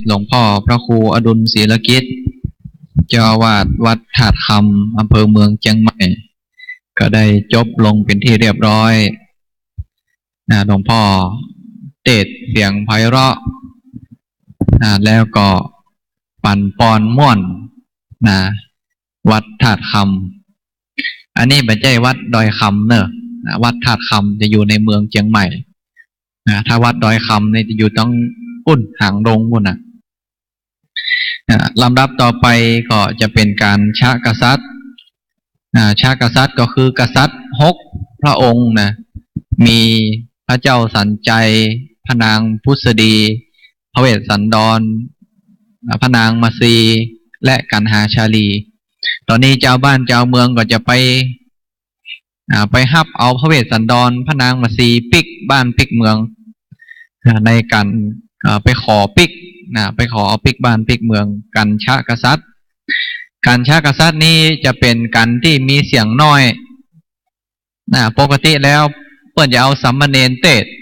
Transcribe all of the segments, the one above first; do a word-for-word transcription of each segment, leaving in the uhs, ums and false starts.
หลวงพ่อพระครูอดุลศิลกิจ เจ้าอาวาสวัดธาตุคำ อำเภอเมืองเจียงใหม่ ก็ได้จบลงเป็นที่เรียบร้อย นะ หลวงพ่อเตสน์เสียงไพเราะ นะ แล้วก็ปั่นปอนม่วน นะ วัดธาตุคำ อันนี้บ่ใจ้วัดดอยคำเน่อ นะ วัดธาตุคำจะอยู่ในเมืองเจียงใหม่ นะ ถ้าวัดดอยคำนี่จะอยู่ตังปุ้นหางดงปุ้นน่ะ อ่า ลำดับต่อไปก็จะเป็นการชะกษัตริย์ อ่า ชะกษัตริย์ก็คือกษัตริย์หกพระองค์นะ มีพระเจ้าสันชัย พระนางผุสดี พระเวสสันดร อ่า พระนางมาสี และกันหาชาลี ต๋อนนี้จาวบ้านจาวเมืองก็จะไป อ่า ไปฮับเอาพระเวสสันดร พระนางมาสีปิ๊กบ้านปิ๊กเมือง อ่า ในก๋าน อ่า ไปขอปิ๊ก นะ ไปขอเอาปิ๊กบ้านปิ๊กเมือง ก๋านชะกษัตริย์ ก๋านชะกษัตริย์นี้จะเป๋นก๋านตี้มีเสียงน้อย นะ ปกติแล้วเปิ้นจะเอาสามเณรเตสน์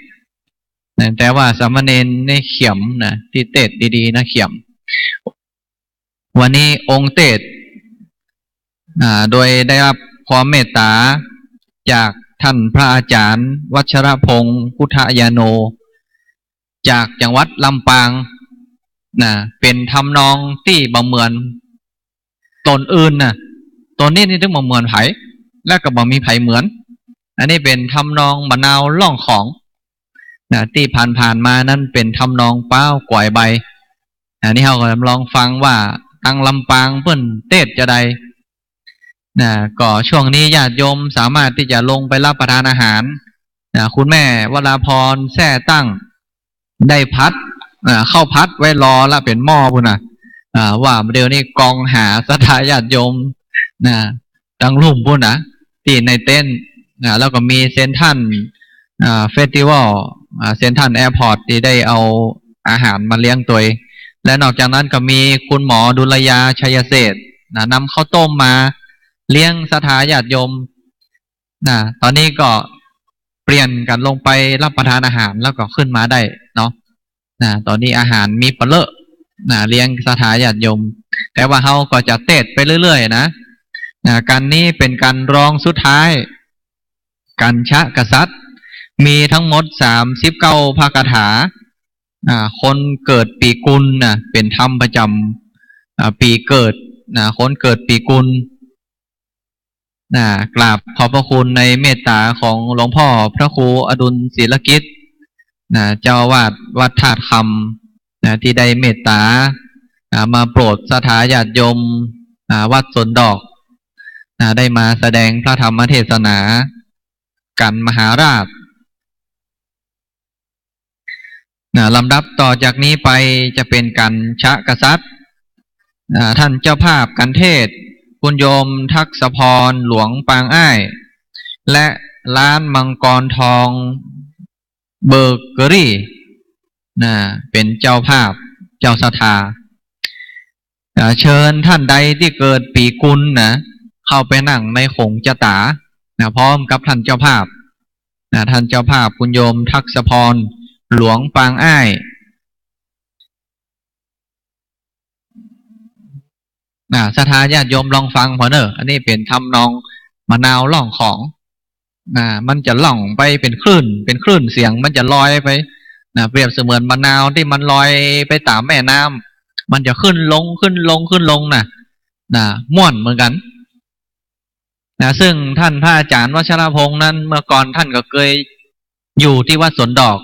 นะ แต่ว่าสามเณรนี่เขียมนะ ตี้เตสน์ดีๆ นะ เขียม วันนี้องค์เตสน์ อ่า โดยได้ฮับความเมตต๋าจากต้านพระอาจ๋ารย์วัชรพงษ์ พุทธญาโณ จากจังหวัดลำปาง นะ เป๋นทำนองตี้บ่เหมือนต๋นอื่นนะ ต๋นนี้นี่ตึงบ่เหมือนใผ และก็บ่มีใผเหมือน อันนี้เป๋นทำนองบ่นาวล่องของ นะ ตี้ผ่านๆ มานั้นเป๋นทำนองป๊าวก๋วยใบ อันนี้เฮาก็ลองฟังว่าตังลำปางเปิ้นเตสน์จาใด นะ ก็ช่วงนี้ญาติโยมสามารถตี้จะลงไปรับประทานอาหาร นะ คุณแม่วราพร แซ่ตั้ง ได้ผัด อ่า ข้าวผัดไว้รอละเป๋นหม้อปุ้นน่ะ อ่า ว่าเดี๋ยวนี้กองหาศรัทธาญาติโยม นะ ตังลุ่มปุ้นน่ะ ตี้ในเต็นท์ นะ แล้วก็มีเซ็นทรัล อ่า เฟสติวัล อ่า เซ็นทรัลแอร์พอร์ต ตี้ได้เอาอาหารมาเลี้ยงตวย และนอกจากนั้นก็มีคุณหมอดุลยา ชัยเศรษฐ นะ นำข้าวต้มมาเลี้ยงศรัทธาญาติโยม นะ ต๋อนนี้ก็เปลี่ยนกั๋นลงไปรับประทานอาหารแล้วก็ขึ้นมาได้เนาะ นะ ต๋อนนี้อาหารมีปะเลอะ นะ เลี้ยงศรัทธาญาติโยม แต่ว่าเฮาก็จะเตสน์ไปเรื่อยๆ นะ นะ ก๋านนี้เป๋นก๋านรองสุดท้าย ก๋านชะกษัตริย์ มีตังหมดสามสิบเก้าพระคาถา อ่า คนเกิดปี๋กุลนะ เป๋นธรรมประจ๋ำ อ่า ปี๋เกิดนะ คนเกิดปี๋กุล นะ กราบขอบพระคุณในเมตต๋าของหลวงพ่อพระครูอดุลศิลกิจ นะ เจ้าอาวาสวัดธาตุคำ นะ ตี้ได้เมตต๋า อ่า มาโปรดศรัทธาญาติโยม อ่า วัดสวนดอก นะ ได้มาแสดงพระธรรมเทศนากั๋นมหาราช นะ ลำดับต่อจากนี้ไปจะเป๋นก๋านชะกษัตริย์ อ่า ต้านเจ้าภาพก๋านเทศน์ คุณโยมทักษพร หลวงปางอ้าย และร้านมังกรทองเบเกอรี่ นะ เป๋นเจ้าภาพ เจ้าศรัทธา อ่า เชิญต้านใดตี้เกิดปี๋กุลนะ เข้าไปนั่งในขงจะต๋า นะ พร้อมกับต้านเจ้าภาพ นะ ต้านเจ้าภาพคุณโยมทักษพร หลวงปางอ้าย นะ ศรัทธาญาติโยมลองฟังผ่อเน่อ อันนี้เป๋นทำนองมะนาวล่องของ นะ มันจะล่องไปเป๋นคลื่น เป๋นคลื่นเสียง มันจะลอยไป นะ เปรียบเสมือนมะนาวตี้มันลอยไปต๋ามแม่น้ำ มันจะขึ้นลง ขึ้นลง ขึ้นลงนะ นะ ม่วนเหมือนกั๋น นะ ซึ่งต้านพระอาจ๋ารย์วัชรพงษ์นั้น เมื่อก่อนต้านก็เกยอยู่ตี้วัดสวนดอก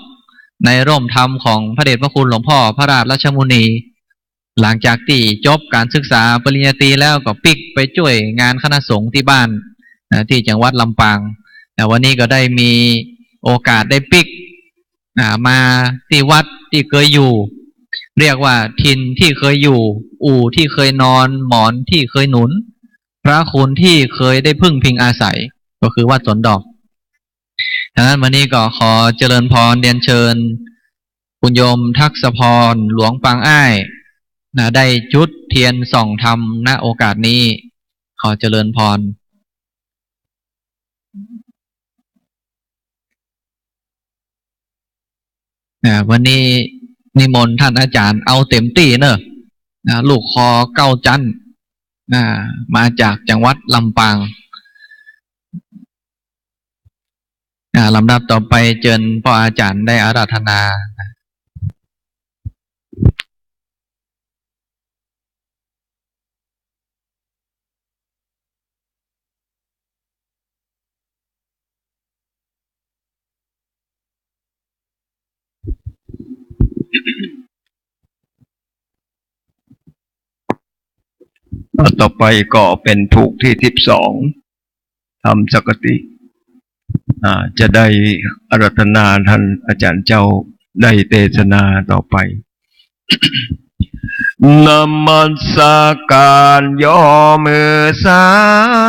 ในร่มธรรมของพระเดชพระคุณหลวงพ่อพระราชรัชมุนี หลังจากตี้จบก๋านศึกษาปริญญาตรีแล้วก็ปิ๊กไปจ้วยงานคณะสงฆ์ตี้บ้าน นะ ตี้จังหวัดลำปาง นะ วันนี้ก็ได้มีโอกาสได้ปิ๊ก อ่า มาตี้วัดตี้เกยอยู่ เรียกว่าถิ่นตี้เกยอยู่ อู่ตี้เกยนอน หมอนตี้เกยหนุน พระคุณตี้เกยได้พึ่งพิงอาศัย ก็คือวัดสวนดอก ฉะนั้นวันนี้ก็ขอเจริญพรเรียนเชิญ คุณโยมทักษพร หลวงปางอ้าย นะ ได้จุดเทียนส่องธรรม ณ โอกาสนี้ ขอเจริญพร อ่า วันนี้ นิมนต์ต้านอาจ๋ารย์ เอาเต๋มตี้เน่อ นะ ลูกคอเก๊าจั๊น นะ มาจากจังหวัดลำปาง อ่า ลำดับต่อไปเจิญป้ออาจ๋ารย์ได้อาราธนา อ่า ต่อไปก็เป๋นผูกตี้สิบสอง ธรรมสังคติ อ่า จะได้อาราธนาต้านอาจ๋ารย์เจ้าได้เตสนาต่อไป นมัสก๋ารยกมือสา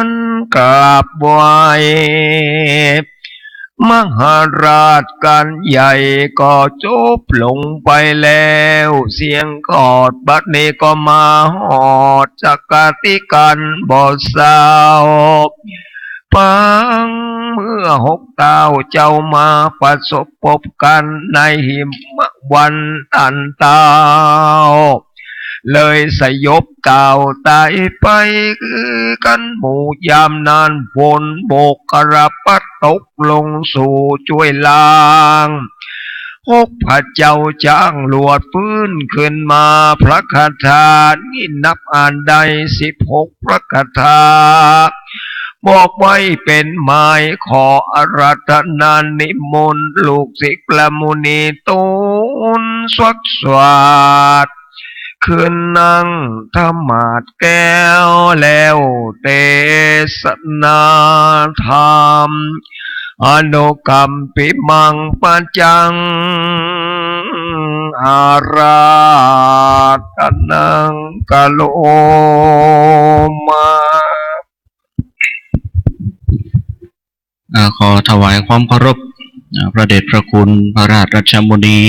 นกราบไหว้ มหาราชก๋านใหญ่ก็จบลงไปแล้ว เสี้ยงขอดบัดนี้ก็มาฮอดสังคติก๋านบ่เศร้า ปางเมื่อหกเต้าเจ้ามาประสบปบกั๋นในหิมวันอันเต้า เลยสยบกล่าวต๋ายไป คือกั๋นหมู่ยามนั้น ฝนบกกระพัดตกลงสู่จ้วยล่าง หกพระเจ้าจ๊างหลวดฟื้นขึ้นมา พระคาถานี้นับอันได้สิบหกพระคาถา บอกไว้เป๋นหมาย ขออาราธนานิมนต์ลูกศิษย์พระมุนีต๋นสวดสวด ขึ้นนั่งธรรมาสน์แก้วแล้วเตสนาธรรม อนุกัมปิมังปัจจัง อาราธนัง กะโรมา อ่า ขอถวายความเคารพ อ่า พระเดชพระคุณพระราชรัชมุนี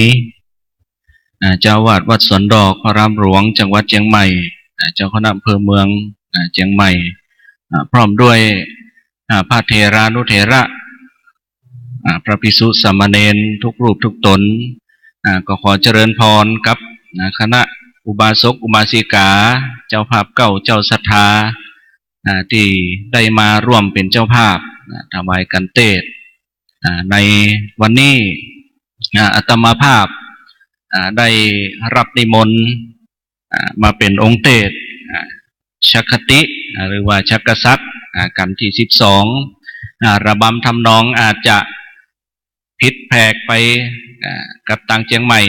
อ่า เจ้าอาวาสวัดสวนดอกพระอารามหลวงจังหวัดเจียงใหม่ อ่า เจ้าคณะอำเภอเมือง อ่า เจียงใหม่ อ่า พร้อมด้วย อ่า พระเถรานุเถระ อ่า พระภิกษุสามเณรทุกรูปทุกต๋น อ่า ก็ขอเจริญพรกับ อ่า คณะอุบาสกอุบาสิกา เจ้าภาพเก๊า เจ้าศรัทธา อ่า ตี้ได้มาร่วมเป๋นเจ้าภาพ อ่า ถวายกัณฑ์เตสน์ อ่า ในวันนี้ อ่า อาตมาภาพ อ่า ได้รับนิมนต์ อ่า มาเป๋นองค์เตสน์ อ่า ชักคติ อ่า หรือว่าชักกษัตริย์ อ่า กัณฑ์ตี้สิบสอง อ่า ระบำทำนองอาจจะผิดแผกไป อ่า กับตางเจียงใหม่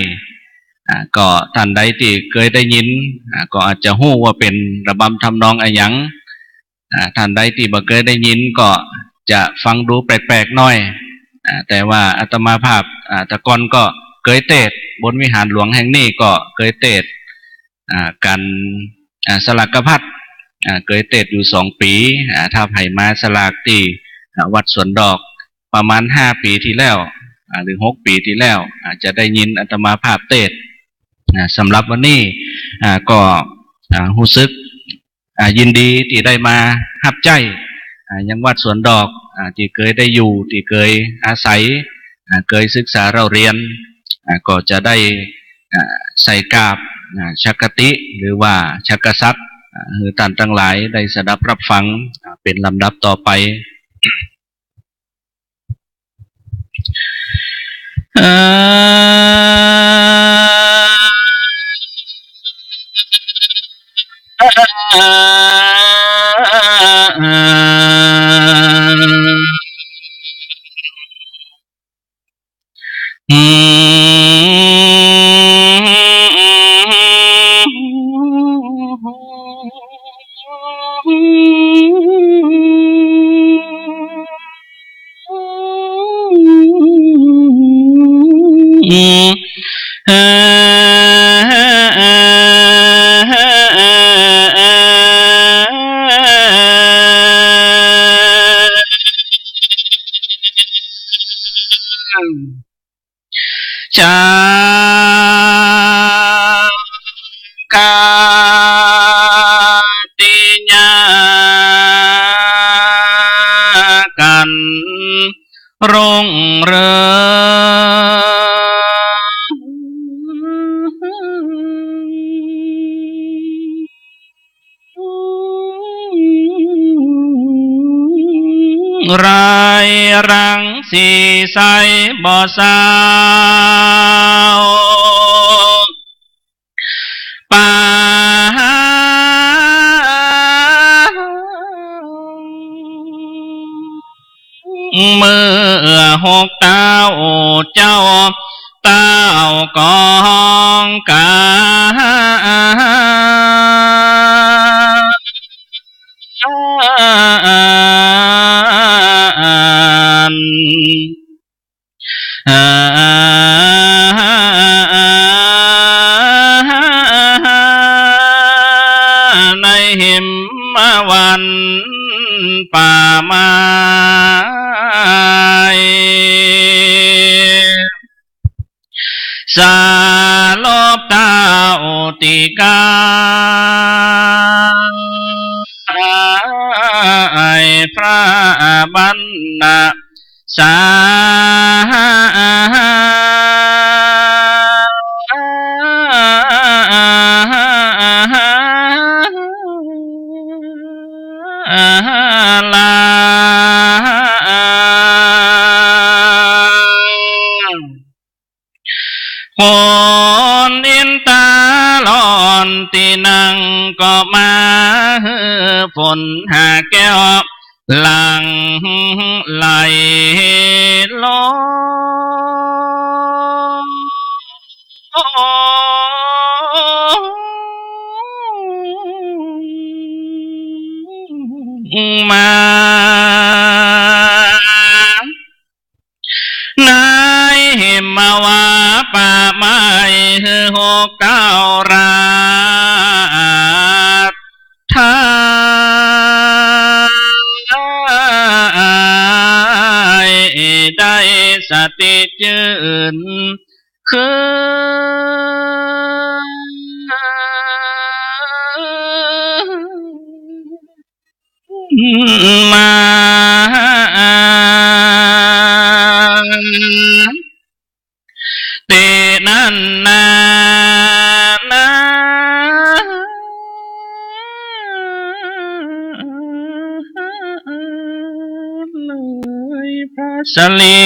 อ่า ก็ต้านใดตี้เกยได้ยิน อ่า ก็อาจจะฮู้ว่าเป๋นระบำทำนองอะหยัง อ่า ต้านใดตี้บ่เกยได้ยินก็จะฟังดูแปลกๆ หน้อย อ่า แต่ว่าอาตมาภาพ อ่า แต่ก่อนก็เกยเตสน์บนวิหารหลวงแห่งนี้ ก็เกยเตสน์ อ่า กัณฑ์ อ่า สลากภัท อ่า เกยเตสน์อยู่สองปี๋ อ่า ถ้าใผมาสลากตี้ อ่า วัดสวนดอกประมาณห้าปี๋ตี้แล้ว อ่า หรือหกปี๋ตี้แล้ว อ่า จะได้ยินอาตมาภาพเตสน์ อ่า สำหรับวันนี้ อ่า ก็ อ่า ฮู้สึก อ่า ยินดีตี้ได้มาฮับใจ๊ อ่า ยังวัดสวนดอก อ่า ตี้เกยได้อยู่ ตี้เกยอาศัย อ่า เกยศึกษาเล่าเรียน อ่า ก็จะได้ อ่า ใส่กาบ อ่า ชักคติ หรือว่าชักกษัตริย์ อ่า หื้อต้านตังหลายได้สดับรับฟัง อ่า เป๋นลำดับต่อไป ชักคติยากัณฑ์ รุ่งเรือง ไร้รังสีใสบ่เศร้า ปา เมื่อหกเต้าเจ้า เต้ากองกา ในหิมวันป่าไม้ สลบเต้าตี้กา ไอ้พระบรรณา สา ลา คนอินตาลอนตี้นั่งก็มาหื้อฝนหาแก้ว หลั่งไหลลงมา ในหิมวาป่าไม้หื้อหกเต้าราช ถ้าได้สติจื้นคืนมา ตี้นั้นนานา เลยพระสรี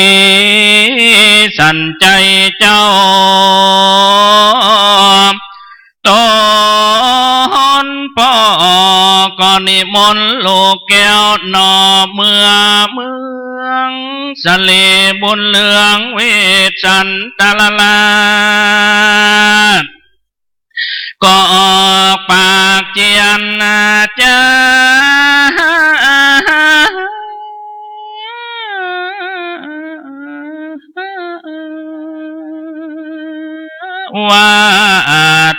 สันชัยเจ้า ต๋นป้อก็นิมนต์ลูกแก้วหน่อเมือเมือง สะเลบุญเรืองเวชสันตรราช ก็ออกปากเจียรจา ว่า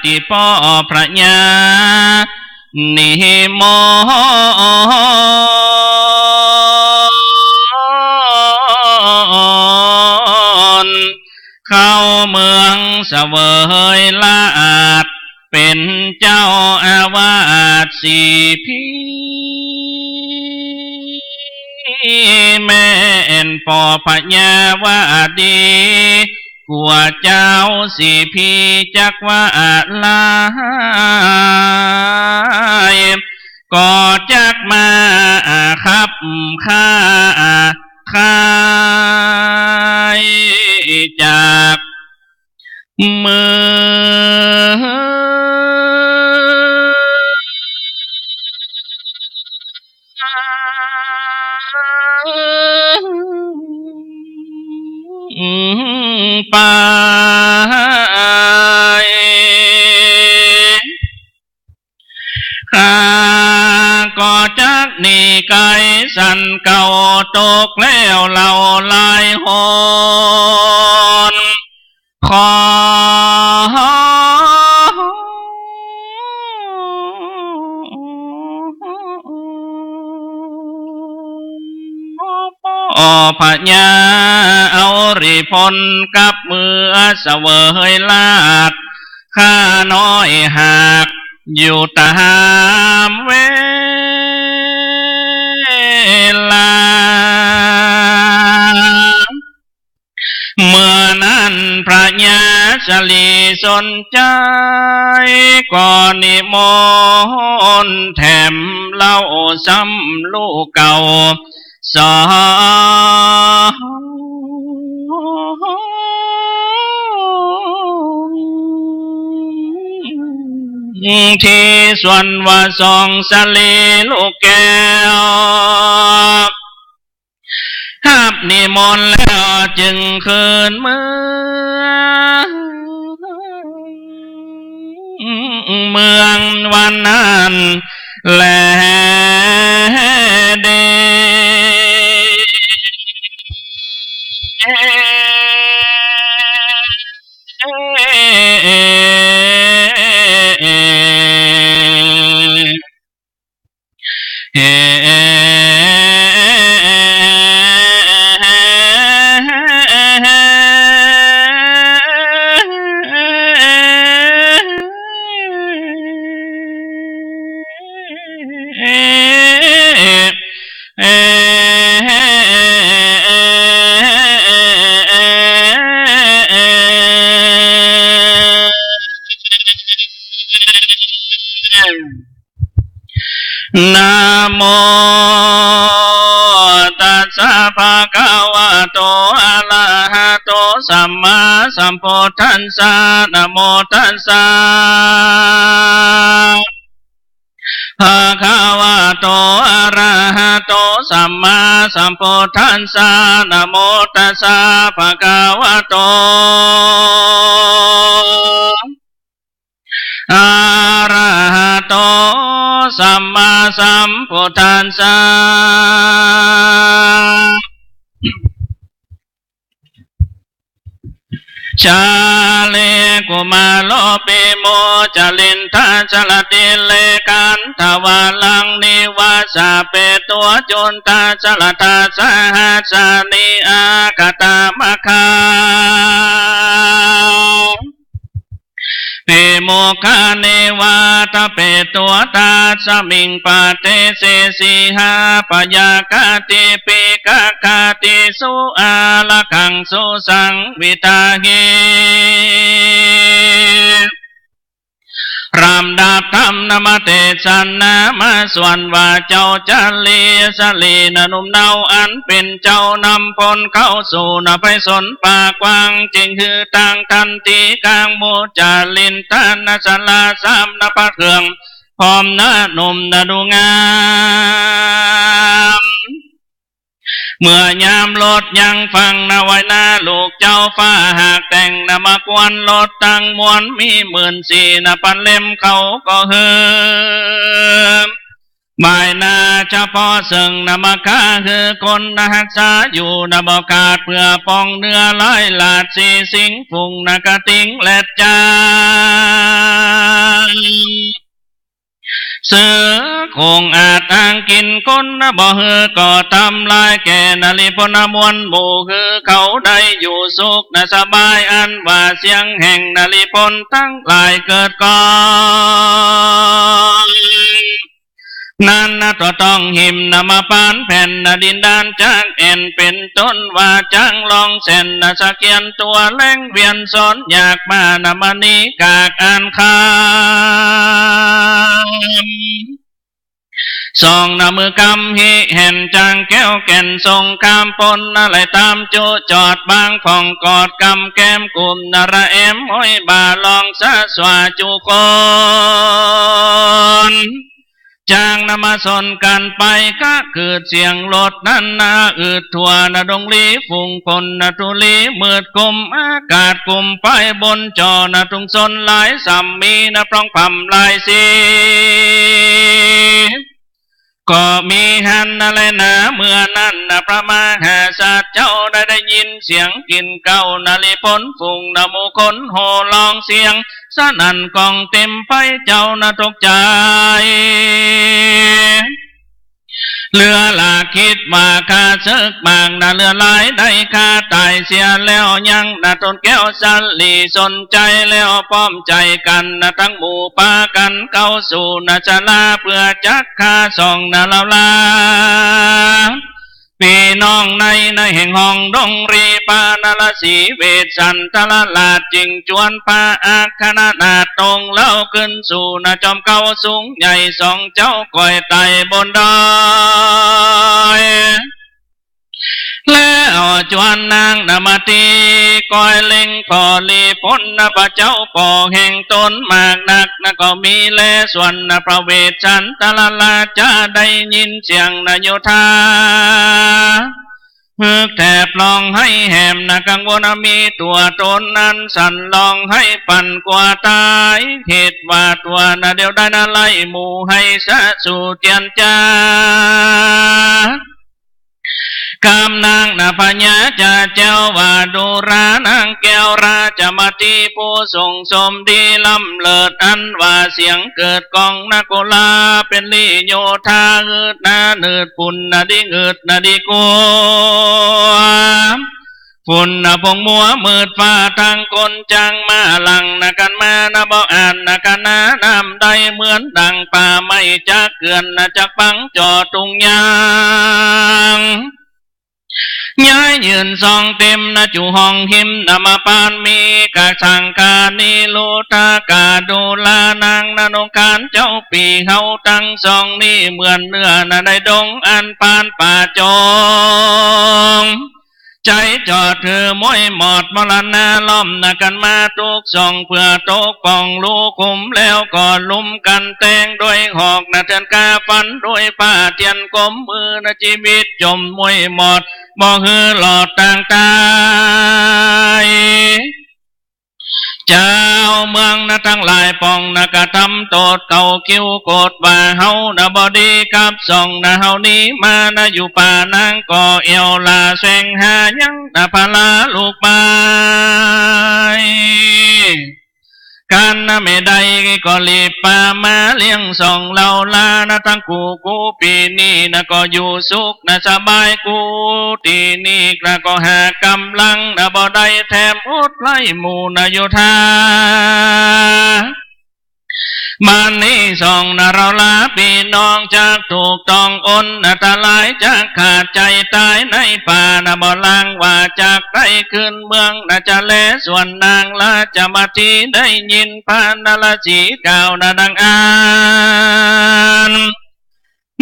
ตี้ป้อพระญานิมนต์ เข้าเมืองเสวยราช เป๋นเจ้าอาวาสสีพี แม่นป้อพญาว่าดี กั๋วเจ้าสีพีจักว่าลาย ก็จักมาขับข้าขายจากเมืองไป ข้าก็จักหนีไก๋สันเก่า ตกแล้วเล่าหลายหน ขอป้อพญาเอาริพล กลับเมือเสวยราช ข้าน้อยหากอยู่ต๋ามเวลา เมื่อนั้นพญาสะหลีสนชัย ก็นิมนต์แถมเล่าซ้ำลูกเก่า สอง ตี้ส่วนว่าสองสะหลีลูกแก้ว ฮับนิมนต์แล้วจึงคืนเมือง เมืองวันนั้นแลเด นะโมตัสสะ ภะคะวะโต อะระหะโต สัมมาสัมพุทธัสสะ นะโมตัสสะ ภะคะวะโต อะระหะโต สัมมาสัมพุทธัสสะ นะโมตัสสะ ภะคะวะโต อะระหะโต สัมมาสัมพุทธัสสะ ชาลีกุมาโร ปีโมจลินทะ ชลติเลขันทะวาลัง นิวาสะเปตัว จุนทะชลทะ สหัสสานิ อาคตามะคา ปีโมคา นิวาทะเปตัว ตัสสมิงปะเตเส สีหาปะยาคาติ ปิกะคาติสุ อาระคังสุสังวิทาหิ ลำดับธรรมนำเตสนามาส่วนว่าเจ้าชาลี สะหลีนะหนุ่มเนาอันเป๋นเจ้านำพลเข้าสู่นะไพศาลป่ากว้าง จึงหื้อตางทันที ก๋างมูจลินทะนะสลาสามนะพระเครื่อง พร้อมนะหนุ่มนะดูงาม เมื่อยามรถยังฟังนะไหว้นะลูกเจ้าฟ้า หากแต่งนะมากวนรถตังมวลมีหมื่นสี่นะปันเล่มเขาก็หื้อ บ่ายนาเฉพาะเซิ่งนะมาค่าหื้อคนนะฮักษาอยู่นะบ่ขาด เปื้อป้องเนื้อร้ายหลาดสีสิงฝูงนะกระติงแลดจาน เสือโคร่งอาจอ้างกิ๋นคนนะบ่หื้อก่อทำลายแก่นะริพลนะมวลหมู่ หื้อเขาได้อยู่สุขนะสบาย อันว่าเสี้ยงแห่งนะริพลตังหลายเกิดก่อน นั้นนะตัวต้องหิมนะมาปานแผ่นนะดินด้านจากแอ่น เป๋นต้นว่าจ้างลองแสนนะสะเกียนตัวแรงเวียนซ้อน อยากมานะมณีกากอันคำ สองนะมือกำหิแห่นจางแก้วแก่นสงครามปนนะไหลตามจุจอดบางผ่องกอดกำแก้มกุมนะระแอมห้อยบ่าลองสะสวาจุคน จางนะมาสนกั๋นไปกะเกิดเสียงรถนั้นนะอืดทั่วนะดงลีฝูงพลนะธุลีมืดกุมอากาศกุมไปบนจอนะทุงชนหลายสามมีนะพร่องพร่ำหลายสี ก็มีหั้นนะแลนา เมื่อนั้นนะพระมหาสัตว์เจ้าได้ได้ยินเสียงกิ๋นเก้านะริพลฝูงนะหมู่คนโห่ร้องเสียงสนั่นก้องเต็มไป เจ้านะตกใจ๋ เหลือหลากคิดว่าข้าเสิกมากนะเหลือหลายได้ข้าต๋ายเสียแล้ว ยังนะตนแก้วสาลีสนใจ๋แล้ว พร้อมใจ๋กั๋นนะตังหมู่ปากั๋นเข้าสู่นะศาลา เปื้อจักฆ่าสองนะเหล่าลา ปี้น้องในนะแห่งห้องดงรี ปานรสีเวสสันตรราช จึงจวนพระอัคคณนาถองค์เล่าขึ้นสู่นะจอมเกล้าสูงใหญ่ สองเจ้าก้อยไต่บนดอย แล้วจวนนางนามาตีก้อยเล็งผ่อลีผลนะ พระเจ้าผ่อแห่งต๋นมากนักนะ ก็มีแลส่วนนะ พระเวสสันตรราชาได้ยินเสียงนะโยธา ฮึกแทบร้องไห้แหมนะ กังวลนะ มีตั๋วต๋นนั้นสั่นร้องไห้ปั่นกั๋วต๋าย เหตุว่าตั๋วนะเดียวได้นะ ไล่หมู่ไฮสะสู่เตียนจา กำนางนะพญาจ่าแจ้วว่า ดูรา นางแก้วราชมาตีผู้ทรงสมดีล้ำเลิศ อันว่าเสียงเกิดก้องนะโกลา เป๋นลี่โยธา หืดนาหืดฝุ่นนะดี หืดนะดีกั๋ว ฝุ่นนะผงมัวมืดฟ้า ตังคนจังมาหลั่งนะกั๋นมานะ บ่อาจนะกั๋นนะ น้ำได้เหมือนดั่งป่าไม้จักเกือนนะ จักปังจ่อตุงยาง ย้ายยืนส่องเต็มนะ จุ่ห้องหิมนะ มาปานมีกะสังกานี ลูทากาดูลานางนะ นงคานเจ้าปี้เฮาตังสองนี้ เหมือนเนื้อนะในดงอันปานป่าจง ใจ๋จ่อถือมวยหมอดมรณา ล้อมนะกั๋นมาทุกส่อง เปื้อตกป้องลูขุม แล้วก็ลุมกั๋นแตงด้วยหอกนะ เถื่อนกาฟันด้วยผ้าเตียนกม มือนะจีวิตจ่มมวยหมอด บ่หื้อหลอดตางต๋าย เจ้าเมืองนะตังหลายป่องนะ กระทำโต้ษเก่าคิ้วโกรธว่าเฮานะบ่ดีกับส่องนะ เฮานี้มานะอยู่ป่า นางก็เอี่ยวหล้าแสวงหายังนะ พาลาลูกไป กั๋นนะแม่ใดก็รีบปามาเลี้ยงส่องเฮาลานะ ตังกู้กู้ปี้นี้นะ ก็อยู่สุขนะสบายกู้ตี้นี้นะ ก็หากำลังนะบ่ได้ แถมอดไร้หมู่นะโยธา บ้านนี้ส่องนะเฮาลาปี้น้อง จักถูกต้องอนอันตราย จักขาดใจ๋ต๋ายในป่านะ บ่ลางว่าจักได้คืนเมืองนะ จะแลส่วนนางราชมาตี ได้ยินพระนรสีกล่าวนะดังอั้น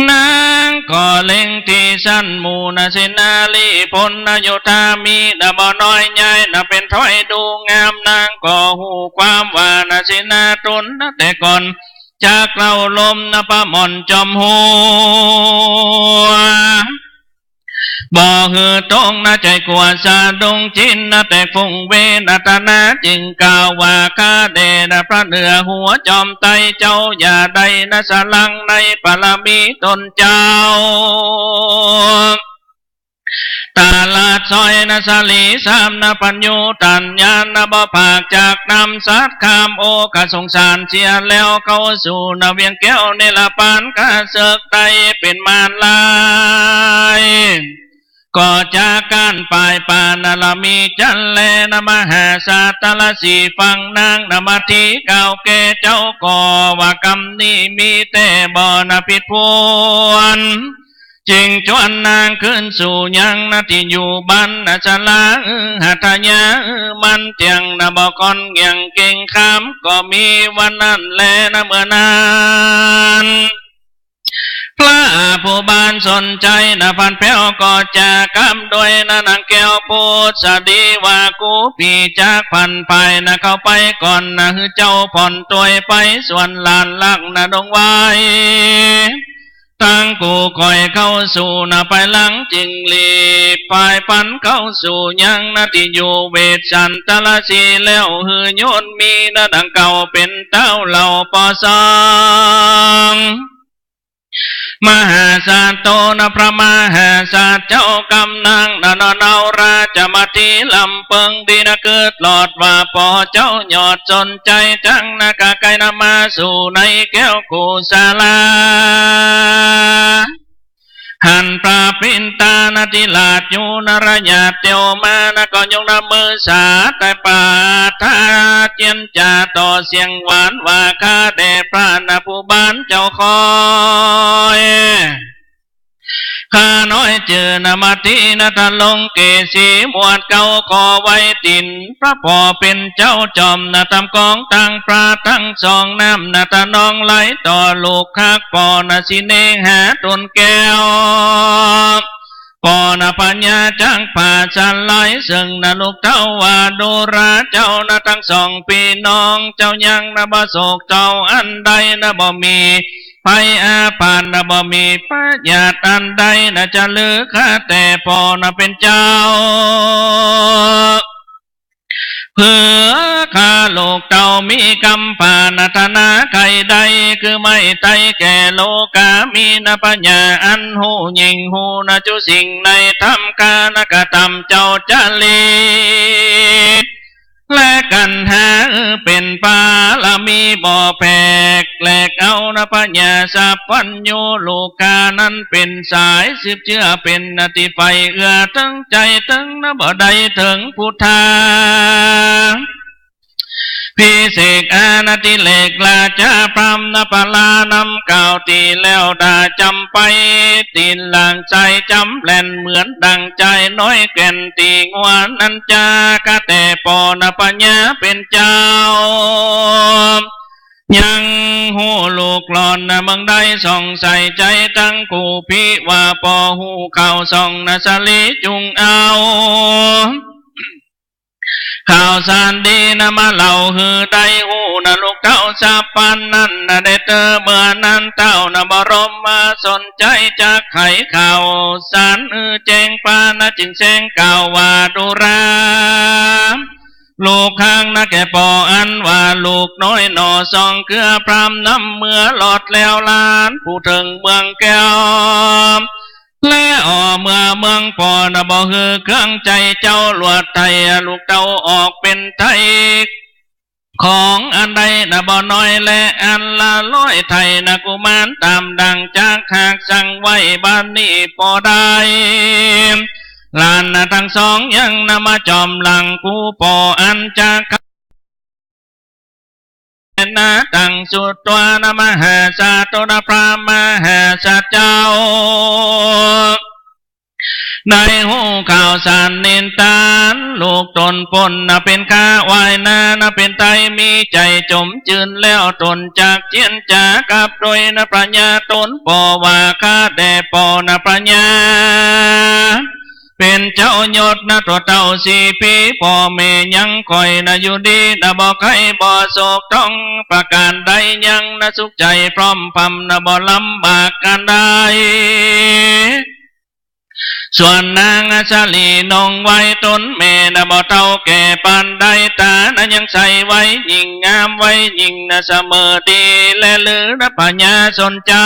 นางก็เล็งตี้สันหมู่นะ เสนาลีพลนะโยธามีนะบ่น้อยใหญ่นะ เป๋นถ้อยดูงาม นางก็ฮู้ความว่านะ เสนาต๋นนะแต่ก่อน จักเล่าลมนะประหม่อนจอมหัว บ่หื้อตรงนะใจ๋กั๋วสะดุ้งจิ๊นนะ แต่ฟุ้งเวทนาจึงกล่าวว่า ข้าแด่นะพระเหนือหัวจอมไตรเจ้า อย่าได้นะสะหลังในปารมีต๋นเจ้า ตลาดซอยนะสลีสามนะ ปัญญูตัญญานะ บ่ผากจากนำสัตว์ข้ามโอคะสงสารเสีย แล้วเข้าสู่นะเวียงแก้วเนรปาน ข้าเสิกไตรเป๋นมารลาย ก็จากกั๋นไปป่านะละมีจันทร์แลนะ มหาสัตว์ตะละสี่ฝั่ง นางนามาตีกล่าวแก่เจ้าก็ว่า กำนี้มีแต๊บ่นะผิดพวน จึงจวนนางคืนสู่ยังนะตี้อยู่บ้านนะสลา หัตถยามันเตี้ยงนะ บ่ค่อนเงี่ยงเก่งคาม ก็มีวันนั้นแลนะเมื่อนั้น พระผู้บานสนใจ๋นะ พันแผ้วก็จากำด้วยนะ นางแก้วปุษดีว่า กู้ปี้จักพันไปนะ เข้าไปก่อนนะ หื้อเจ้าผ่อนตวยไป ส่วนหลานลักนะดงไว้ ตังกู้ก้อยเข้าสู่นะไปหลัง จึงรีบพายพันเข้าสู่ยังนะตี้อยู่เวสสันตรสี แล้วหื้อโยนมีนะดังเก่า เป๋นเต้าเหล่าปอสอง มหาสัตว์โตนะพระมหาสัตว์เจ้ากำนางนะ นอนเอาราชมาตีลำเปิงดีนะ กึ๊ดหลอดว่าปอเจ้ายอดสนใจ๋จังนะ กะใก้นะมาสู่ในแก้วกุศลา หันพระปิณฑานะตี้หลาดอยู่นะ ระยะเตียวมานะ ก็ยกนะมือสาธยายปาฐะเจียรจาต่อเสียงหวานว่า ข้าแด่พระนะผู้บานเจ้าคอย ข้าน้อยจื้อนามาตีนะ ทะลงเกสีหมวดเก้า ขอไว้ตี๋นพระผ่อเป๋นเจ้าจอมนะ ต๋ามกองตังพระตังสอง น้ำนะทะนองไหลต่อลูกฮักผ่อนะ สิเนหาต๋นแก้ว ป้อนะปัญญาจักผ้าสลาย เซิ่งนะลูกเต้าว่าดูราเจ้านะตังสองปี้น้อง เจ้ายังนะบ่โศกเศร้าอันใดนะ บ่มีภัยอาพาธนะ บ่มีพยาธิอันใดนะ จะเหลือข้าแต่ป้อนะเป๋นเจ้า เปื้อข้าลูกเต้ามีกำปรารถนาใค่ใด คือไม้ไต้แก่โลกา มีนะปัญญาอันฮู้ยิ่งฮู้นะจุสิ่งในธรรม กานะกระตำเจ้าจะหลีก และกัณหาเป๋นปารมีบ่แผก แหลกเอานะปัญญาสัพพัญญู ลูกข้านั้นเป๋นสายสืบเจื้อ เป๋นนะตี้ใฝ่เอื้อเถิงใจ๋ เถิงนะบ่ได้เถิงพุทธา ภิเศกอาณาธิเรก ราชาพราหมณ์นะปรานำกล่าวตี้แล้ว ด่าจ๋ำไป ตี๋นหลังใส่จ๋ำแหล่น เหมือนดั่งจายน้อยแก่น ตี๋งัวนั้นจา ข้าแต่ป้อนะปัญญาเป๋นเจ้า ยังฮู้ลูกหล่อนนะเมืองใด ส่องใส่ใจ๋ตังคู่ปี้ ว่าป้อฮู้ข่าวส่องนะสะหลี จุ่งเอา ข่าวสารดีนะมาเล่าหื้อได้ฮู้นะลูกเต้าสัพพันธ์นั้นนะ ได้เต๊อะเมื่อนั้นเต้านะบรมมาสนใจ๋จักไขข่าวสารหื้อแจ้งปานะ จึงแสดงกล่าวว่าดูรา ลูกข้างนะแก่ป้ออันว่าลูกน้อยหน่อ ส่องเครือพราหมณ์นำเมือรอดแล้วหลาน ผู้เถิงเมืองแก้ว และอ่อเมือเมืองป้อนะบ่หื้อเครื่องใจ๋เจ้า ลวดไถ่ลูกเต้าออกเป๋นไถ่ ของอันใดนะบ่น้อย และอันละร้อยไถ่นะกุมาร ต๋ามดั่งจักหากสั่งไว้ บัดนี้ป้อได้หลานนะตังสองยังนะมาจ๋อมหลังกู้ป้ออันจัก นะตังสุดตั๊วนะมหาศาลโตนะพระมหาศาลเจ้า ได้ฮู้ข่าวสารนิทาน ลูกต๋นป๊นนะเป๋นข้า ว่ายน้ำนะเป๋นไถ่ มีใจ๋จมจื้นแล้ว ต๋นจักเจียรจากับโดยนะปัญญาต๋น ป้อว่าข้าแต่ป้อนะปัญญา เป๋นเจ้ายศนะตั๋วเต้าสี่ปี้ ป้อแม่ยังค่อยนะอยู่ดีนะ บ่ไข้บ่โศกต้องประก๋านใด ยังนะสุขใจ๋พร่อมพำนะบ่ลำบากอันใด ส่วนนางอัสสลีน้องวัยต๋นแม่นะบ่เฒ่าแก่ปานใด ต๋านะยังใสวัยยิ่งงามวัยยิ่งนะเสมอดี และลือนะปัญญาสนใจ๋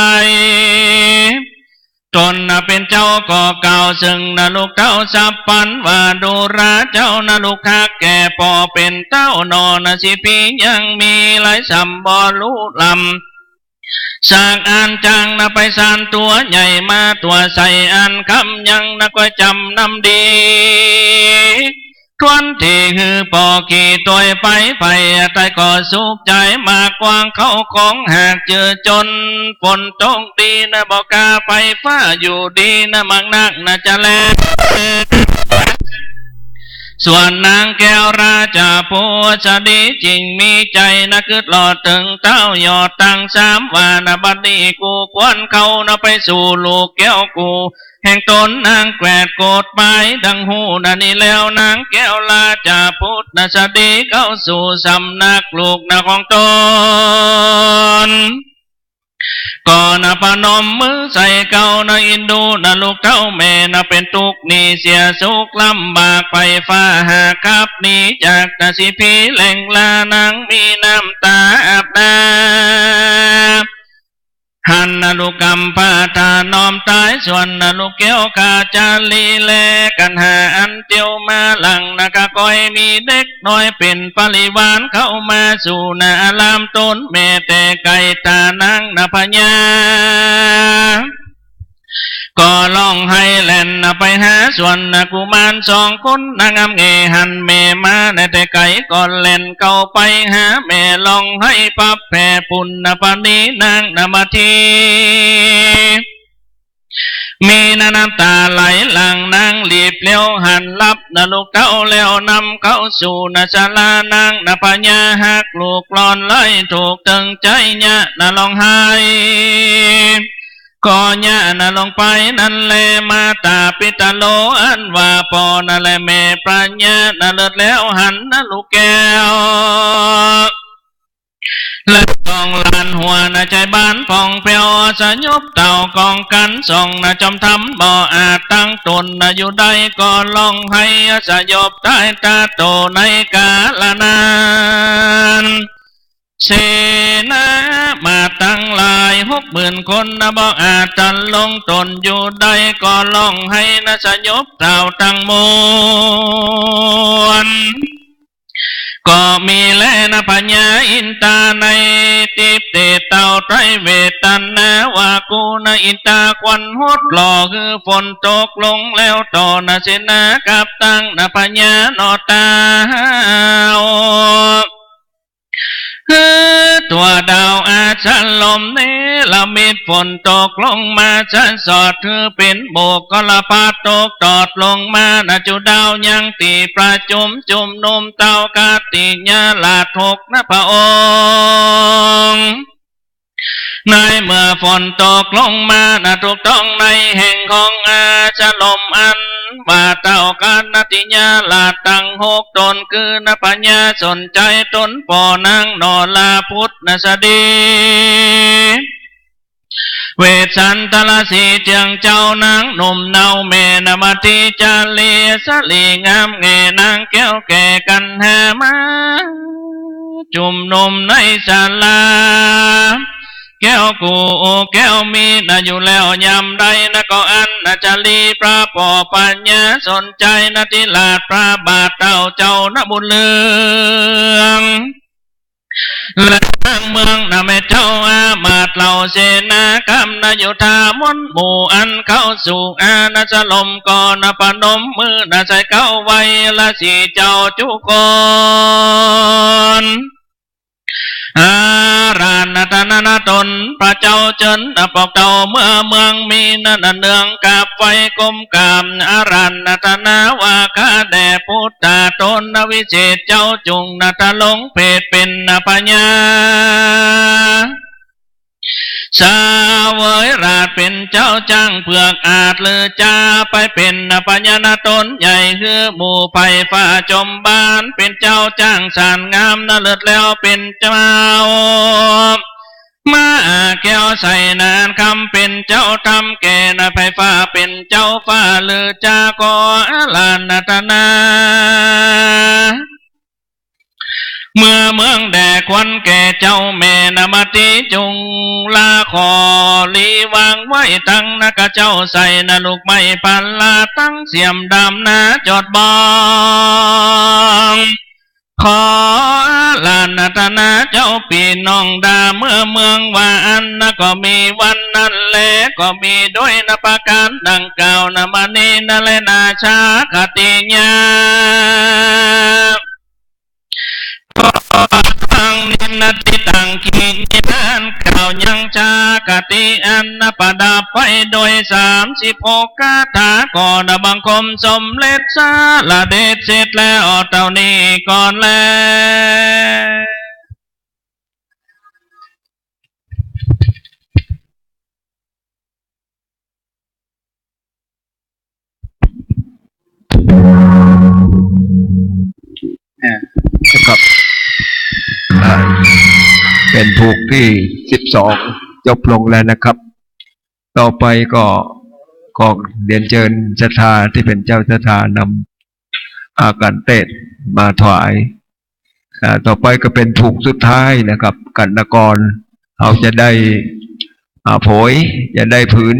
ต๋นนะเป๋นเจ้าก็กล่าวเซิ่งนะลูกเต้าสัพพันธ์ว่า ดูราเจ้านะลูกฮักแก่ป้อเป๋นเต้าหน่อนะ สี่ปี้ยังมีหลายส่ำบ่ฮู้ลำสักอัน จักนะไปสานตั๋วใหญ่มาตั๋วใส อันกำยังนะก้อยจ๋ำนำดี ทวนตี้หื้อป้อขี่ตวยไป ไปใต้ก็สุขใจ๋มากกว้าง เข้าของหากจื้อจ๋น ฝนตกดีนะบ่กล้าไป ฟ้าอยู่ดีนะมากนักนะจะแล ส่วนนางแก้วราชาผู้สดี จิ่งมีใจ๋นะกึ๊ดลอดเถิงเต้ายอดตังสาม ว่านะบัดนี้กูควรเข้านะไปสู่ลูกแก้วกู แห่งต๋นนางแกวดโกรธไป ดังฮู้นะนี้แล้ว นางแก้วราชาผู้สดีเข้าสู่สำนักลูกนะของต๋น ก็นะประนมมือใส่เกล้านะ อินดูนะลูกเต้าแม่นะเป๋นตุ๊กข์หนีเสียสุขลำบาก ไพร่ฟ้าหากขับหนีจากนะ สี่ปี้แหล่งลา นางมีน้ำต๋าอาบน้ำ หันนะลูกกำพร้าถ้าน้อมต๋าย ส่วนนะลูกแก้วกาจาลีแล กัณหาอันเตียวมาหลังนะ ก็ก้อยมีเด็กน้อยเป๋นปริวารเข้ามาสู่นะอารามต๋นแม่แต่ไก๋ ถ้านางนะพญา ก็ฮ้องไห้แล่นนะไปหา ส่วนนะกุมารสองคนนางงามแง่หันแม่มานะแต่ไก๋ ก็แล่นเข้าไปหาแม่ ฮ้องไห้พับแผ่ปุณณปณีนางนะมาที มีนะน้ำต๋าไหลหลั่ง นางรีบเลี้ยวหันหลับนะลูกเต้า แล้วนำเข้าสู่นะศาลา นางนะพญาฮักลูกหล่อนหลาย ถูกตึงใจ๋เยียะนะฮ้องไห้ ก็เยียะนาลงไปนั้นแล มาตาปิตโล อันว่าป้อนาและแม่พญานา เลิศแล้วหันนาลูกแก้ว และสองหลานหัวนาใจ๋บานผ่องแผ้ว สยบเต้ากองกั๋นส่องนาจอมธรรมบ่อาจตั้งต๋นนาอยู่ได้ ก็ฮ้องไห้สยบต๋ายตาโตในกาละนั้น เสนามาตั้งหลายหกหมื่นคนนาบ่อาจตันลงต๋นอยู่ได้ ก็ฮ้องไห้นาสยบเต้าตังมวล ก็มีแลนาพญาอินตาในติปเตเต้าไตรเวทนาว่า กูนาอินตาควันหดหล่อ หื้อฝนตกลงแล้วต่อนาเสนากับตังนาพญาหน่อเต้า หื้อตั๋วดาวอาสาลมเนรมิตฝนตกลงมาสะสอด หื้อเป๋นบุคคลพาตกตอดลงมานาจุดาวยังตี้ประจุมจุมนุมเต้ากติยราชหกนาพระองค์ ในเมื่อฝนตกลงมานาถูกต้องในแห่งของอาสาลม อันว่าเต้ากติยราชตังหกต๋น คือนาพญาสนใจ๋ต๋นป้อนางนราพุทธนาสดี เวสสันตรสีเจื้องเจ้านางหนุ่มเนาแม่นามติจารี สะหลีงามแง่นางแก้วแก่กัณหามา จุมนุมในศาลา แก้วกู้แก้วมีนาอยู่แล้วยามใดนา ก็อั้นนาจารีพระป้อพญาสนใจ๋นาธิราชพระบาทเต้าเจ้านาบุญเรือง และนางเมืองนาแม่เจ้าอามาตย์เหล่าเสนาคำนาอยู่ท่ามนหมู่อันเข้าสู่อาสาลม ก็นาประนมมือนาใส่เกล้าไหว้ราศีเจ้าจุคน อาราธนานาต๋นพระเจ้าเจิญนาปอกเต้าเมื่อเมืองมีนานาเนืองกับไหว้ก้มกราบอาราธนาว่า ข้าแด่ปุทธาต๋นนาวิเศษเจ้าจุ่งนาทะลงเพศเป๋นนาพญา เสวยราชย์เป๋นเจ้าจ๊างเผือกอาจลือจาไปเป๋นนาพญานาต๋นใหญ่ หื้อหมู่ไพร่ฟ้าจอมบานเป๋นเจ้าจ๊างสานงามนาเลิศแล้วเป๋นเจ้า มาแก้วใสนานคำเป๋นเจ้าธรรมแก่นาไพร่ฟ้าเป๋นเจ้าฟ้าลือจาก็อาราธนา เมื่อเมืองแด่ควรแก่เจ้าแม่นามติจุ่งลาขอหลีวางไว้ตังนาข้าเจ้าใส่นาลูกไม้พันลาตังเสียมดำนาจอดบอง ขออาราธนาเจ้าปี้น้องดาเมื่อเมืองว่าอั้นนา ก็มีวันนั้นแล ก็มีด้วยนาประก๋านดังกล่าวนามานี้นาแลนาชาคติญาณ ก็ตังนี้นาติตังกิญญาณกล่าวยังชาคติอันนาประดับไปโดยสามสิบหกคาถา ก็นาบังคมสมเร็จสาระเด็จเสร็จแล้วเต้านี้ก่อนแล นะครับ อ่า เป๋นผูกตี้สิบสอง จบลงแล้วนะครับ ต่อไปก็ขอเรียนเจิญศรัทธาตี้เป๋นเจ้าศรัทธานำ อาก๋านเตศน์มาถวาย อ่า ต่อไปก็เป๋นผูกสุดท้ายนะครับ กัณฑ์กร เฮาจะได้ อ่า โผย จะได้ผืน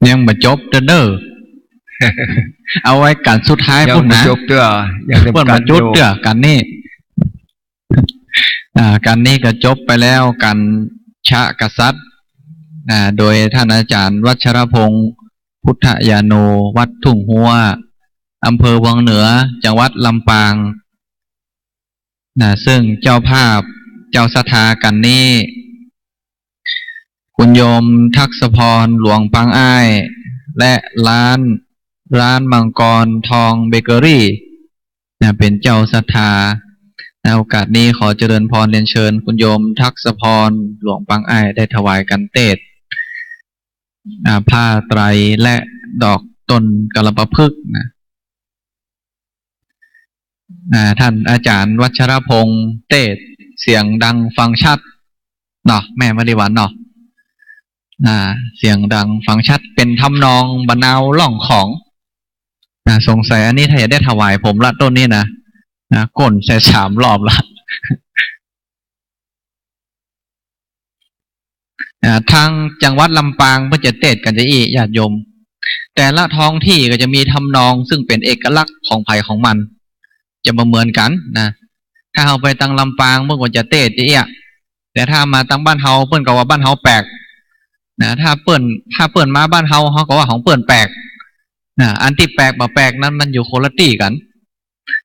ยังบ่จบเตื้อเน่อ เอาไว้กัณฑ์สุดท้าย ยัง ปุ้น บ่ นะ จบเตื้อ ยัง เปิ้นบ่จุด กัณฑ์อยู่ เตื้อ กัณฑ์นี้ อ่า กัณฑ์นี้ก็จบไปแล้ว กัณฑ์ชะกษัตริย์ อ่า โดยท่านอาจารย์วัชรพงษ์ พุทธญาโณ วัดทุ่งฮั้ว อำเภอวังเหนือ จังหวัดลำปาง นะ ซึ่งเจ้าภาพ เจ้าศรัทธากัณฑ์นี้ คุณโยมทักษพร หลวงปางอ้าย และร้าน ร้านมังกรทองเบเกอรี่ นะ เป๋นเจ้าศรัทธา น โอกาสนี้ขอเจริญพรเรียนเชิญคุณโยมทักษพร หลวงปางอ้าย ได้ถวายการเตสน์ อ่า ผ้าไตรและดอกต้นกัลปะพฤกษ์นะ อ่า ท่านอาจารย์วัชรพงษ์เตสน์ เสียงดังฟังชัดเนาะ แม่มณีวันเนาะ อ่า เสียงดังฟังชัด เป๋นทำนองบ่าวนาวร้องของ อ่า สงสัยอันนี้ถ้าจะได้ถวายผมละต้นนี้นะ นะ ก้นใส่สามรอบละ อ่า ทางจังหวัดลำปางเปิ้นจะเตสน์กั๋นจะอี้ ญาติโยม แต่ละท้องที่ก็จะมีทำนองซึ่งเป๋นเอกลักษณ์ของใผของมัน จะบ่เหมือนกั๋นนะ ถ้าเฮาไปตางลำปางเปิ้นก็จะเตสน์จะอี้ แต่ถ้ามาตางบ้านเฮาเปิ้นก็ว่าบ้านเฮาแปลกนะ ถ้าเปิ้น ถ้าเปิ้นมาบ้านเฮา เฮาก็ว่าของเปิ้นแปลกนะ อันตี้แปลกบ่แปลกนั้นมันอยู่คนละตี้กั๋น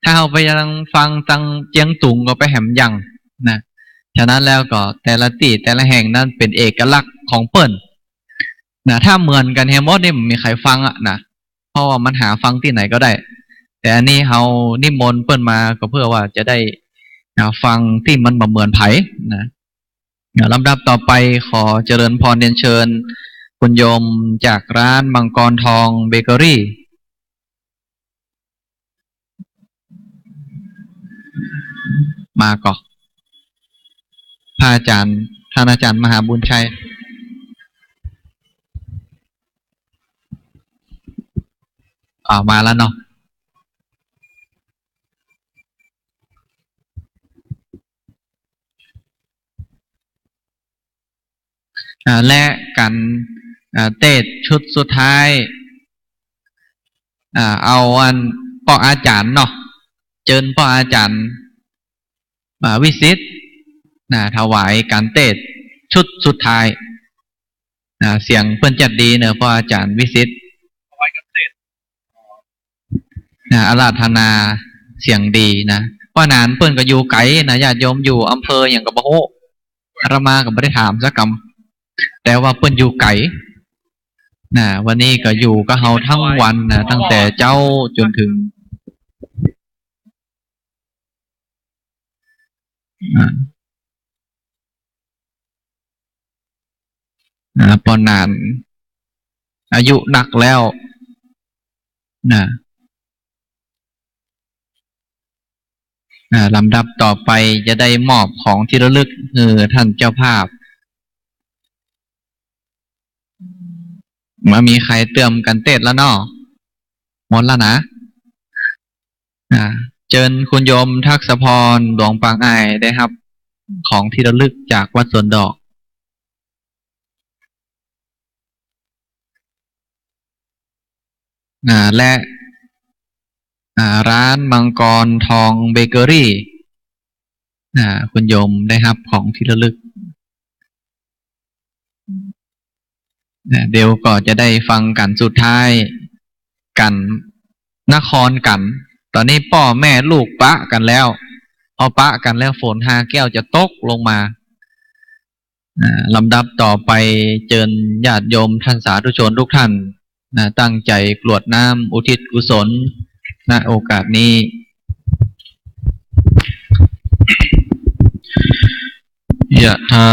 ถ้าเฮาไปยังฟังตางเจียงตุงก็ไปแหมยังนะ ฉะนั้นแล้วก็แต่ละตี้แต่ละแห่งนั้นเป๋นเอกลักษณ์ของเปิ้นนะ ถ้าเหมือนกั๋นแหมหมดนี่บ่มีใผฟังอะนะ เพราะว่ามันหาฟังตี้ไหนก็ได้ แต่อันนี้เฮานิมนต์เปิ้นมาก็เพื่อว่าจะได้ นะ ฟังตี้มันบ่เหมือนใผนะ นะ ลำดับต่อไปขอเจริญพรเรียนเชิญคุณโยมจากร้านมังกรทองเบเกอรี่ มาก่อ พระอาจารย์ ท่านอาจารย์มหาบุญชัย อ่า มาแล้วเนาะ อ่า และก๋าน อ่า เตสน์ชุดสุดท้าย อ่า เอาอันป้ออาจ๋ารย์เนาะ เจิญป้ออาจ๋ารย์ อ่า วิสิทธิ์ นะ ถวายก๋านเตสน์ชุดสุดท้าย นะ เสียงเปิ้นจัดดีเนาะ ป้ออาจ๋ารย์วิสิทธิ์ นะ อาราธนาเสียงดีนะ ป้อหนานเปิ้นก็อยู่ไก๋นะ ญาติโยม อยู่อำเภอหยังก็บ่ฮู้ อาตมาก็บ่ได้ถามสักกำ แต่ว่าเปิ้นอยู่ไก๋นะ วันนี้ก็อยู่กับเฮาตึงวันนะ ตั้งแต่เจ๊าจ๋นเถิง อ่า อ่า ป้อหนาน อายุนักแล้วนะ อ่า ลำดับต่อไปจะได้มอบของที่ระลึกหื้อท่านเจ้าภาพ บ่มีใผเตรียมก๋านเตสน์แล้วเนาะ หมดแล้วนะ อ่า เจิญคุณโยมทักษพร หลวงปางอ้าย ได้ฮับของที่ระลึกจากวัดสวนดอก อ่า และ อ่า ร้านมังกรทองเบเกอรี่ อ่า คุณโยมได้ฮับของที่ระลึก นะ เดี๋ยวก็จะได้ฟังก๋านสุดท้าย ก๋านนครก๋าน ต๋อนนี้ป้อแม่ลูกปะกั๋นแล้ว พอปะกั๋นแล้วฝนฮาแก้วจะตกลงมา อ่า ลำดับต่อไปเจิญญาติโยมท่านสาธุชนทุกท่าน นะ ตั้งใจ๋กรวดน้ำอุทิศกุศล ณ โอกาสนี้ ยะถา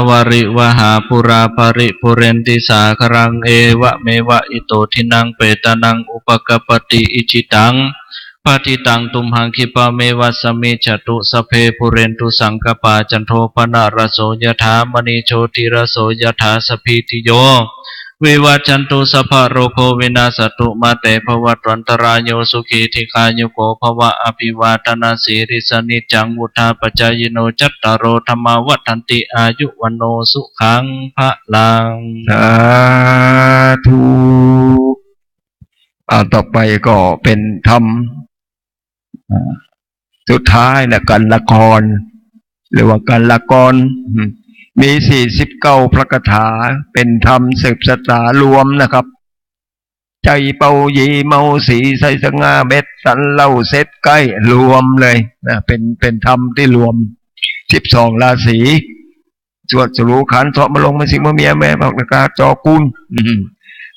วาริวหาปูราปะริปูเรนติสาคะรัง เอวะเมวะอิโตทินังเปตานังอุปะกัปปะติ อิจิตัง ปัตถิตังตุมหัง ขิปปะเมวะสะมิชฌะตุ สัพเพปูเรนตุสังกัปปา จันโทปะนะระโสยะถา มะณีโชติระโสยะถา สัพพีติโย วิวัชชันตุ สัพพะโรโควินัสสะตุ มาเตภะวัตวันตะราโย สุขีทีฆายุโกภะวะ อะภิวาทะนะสีลิสสะ นิจจังวุฑฒาปะจายิโน จัตตาโรธัมมาวัฑฒันติ อายุวัณโณสุขังพะลัง สาธุ อ่า ต่อไปก็เป๋นธรรม อ่า สุดท้ายนะ ก๋านละกร หรือว่าก๋านละกร อืม มีสี่สิบเก้าพระคาถา เป๋นธรรมสืบชะตารวมนะครับ ใจ๋เป่าหยี่เมาสี ใสสง่าเบ็ดสันเหล้าเสร็จใก้ รวมเลยนะ เป๋น เป๋นธรรมตี้รวม สิบสองราศี สวดสรูขานเสาะมะลงมะสิงมะเมียแม่ผักนากาจอกูล อืม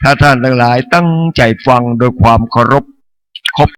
ถ้าท่านตังหลายตั้งใจ๋ฟังโดยความเคารพ ครบ